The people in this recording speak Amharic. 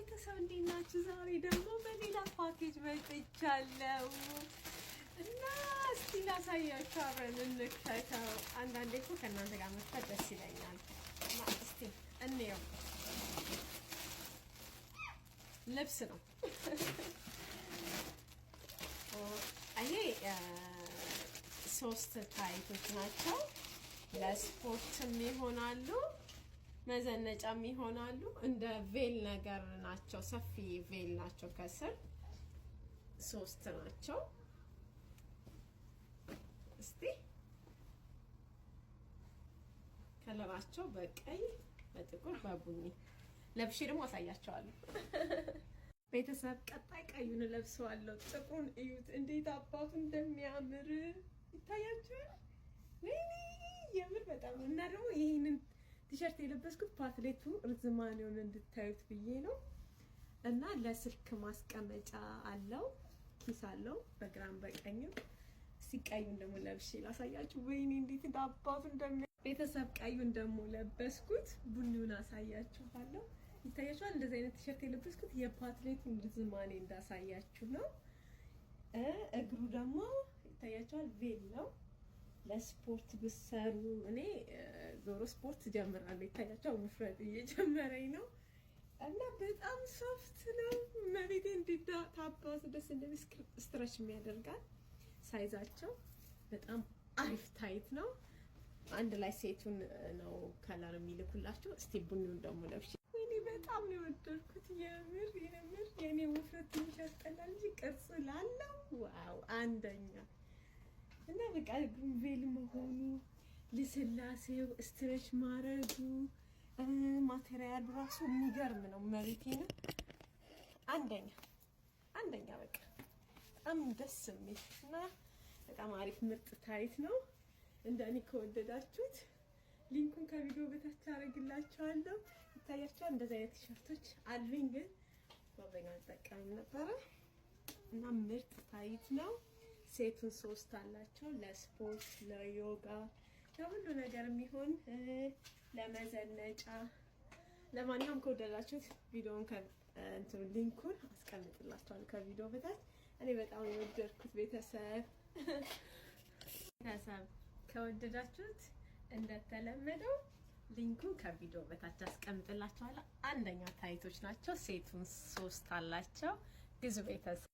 ቤተሰብ፣ እንዴት ናችሁ? ዛሬ ደግሞ በሌላ ፓኬጅ መጥቻለሁ እና እስቲ ላሳያችሁ፣ አብረን እንክፈተው። አንዳንዴ እኮ ከእናንተ ጋር መክፈት ደስ ይለኛል። እና እስቲ እንየው። ልብስ ነው ይሄ። ሶስት tight ኦች ናቸው። ለስፖርትም ይሆናሉ፣ መዘነጫም ይሆናሉ። እንደ ቬል ነገር ናቸው። ሰፊ ቬል ናቸው። ከስር ሶስት ናቸው። እስቲ color ኣቸው በቀይ፣ በጥቁር፣ በቡኒ ለብሼ ደግሞ አሳያቸዋለሁ። ቤተሰብ፣ ቀጣይ ቀዩን ለብሰዋለሁ። ጥቁሩን እዩት እንዴት አባቱ እንደሚያምር፣ ይታያችኋል። ወይኔ የምር በጣም። እና ደግሞ ይህንን ቲሸርት የለበስኩት ፓትሌቱ ርዝማኔውን እንድታዩት ብዬ ነው። እና ለስልክ ማስቀመጫ አለው፣ ኪስ አለው በግራም በቀኝም። እስቲ ቀዩን ደግሞ ለብሼ ላሳያችሁ። ወይኔ እንዴት አባቱ እንደሚ። ቤተሰብ፣ ቀዩን ደግሞ ለበስኩት። ቡኒውን አሳያችኋለሁ። ይታያችኋል። እንደዚህ አይነት ቲሸርት የለበስኩት የፓትሌቱን ርዝማኔ እንዳሳያችሁ ነው። እግሩ ደግሞ ይታያችኋል፣ ቬል ነው። ለስፖርት ብሰሩ፣ እኔ ዞሮ ስፖርት ጀምራለሁ። ይታያችኋል፣ ውፍረት እየጀመረኝ ነው እና በጣም soft ነው። መቤቴ እንዴት ታባቱ ደስ እንደሚ፣ stretch የሚያደርጋል። Size ኣቸው በጣም አሪፍ tight ነው። አንድ ላይ set ኡን ነው color የሚልኩላችሁ። እስቲ ቡኒውን ደግሞ ለብሼ። ወይኔ በጣም ነው የወደድኩት። የምር የምር የኔ ውፍረት ትንሽ ያስጠላል እንጂ ቅርጽ ላለው wow አንደኛ። እና በቃ ቬል መሆኑ፣ ልስላሴው፣ stretch ማረጉ፣ material ኡ ራሱ የሚገርም ነው። መቤቴ ነው፣ አንደኛ አንደኛ፣ በቃ በጣም ደስ የሚል እና በጣም አሪፍ ምርጥ tight ነው። እንደኔ ከወደዳችሁት link ኡን ከቪዲዮ በታች አደርግላችኋለሁ። ይታያችኋል። እንደዚህ አይነት ቲሸርቶች አሉኝ፣ ግን በአብዛኛው አልጠቀምም ነበረ እና ምርጥ tight ነው። Set ኡን ሶስት አላቸው፣ ለስፖርት፣ ለዮጋ፣ ለሁሉ ነገር የሚሆን፣ ለመዘነጫ። ለማንኛውም ከወደዳችሁት ቪዲዮውን እንትኑ link ኡን አስቀምጥላችኋለሁ ከቪዲዮ በታች። እኔ በጣም የወደድኩት። ቤተሰብ፣ ከወደዳችሁት እንደተለመደው link ኡን ከቪዲዮ በታች አስቀምጥላችኋለሁ። አንደኛ tight ኦች ናቸው። Set ኡን ሶስት አላቸው። ግዙ ቤተሰብ።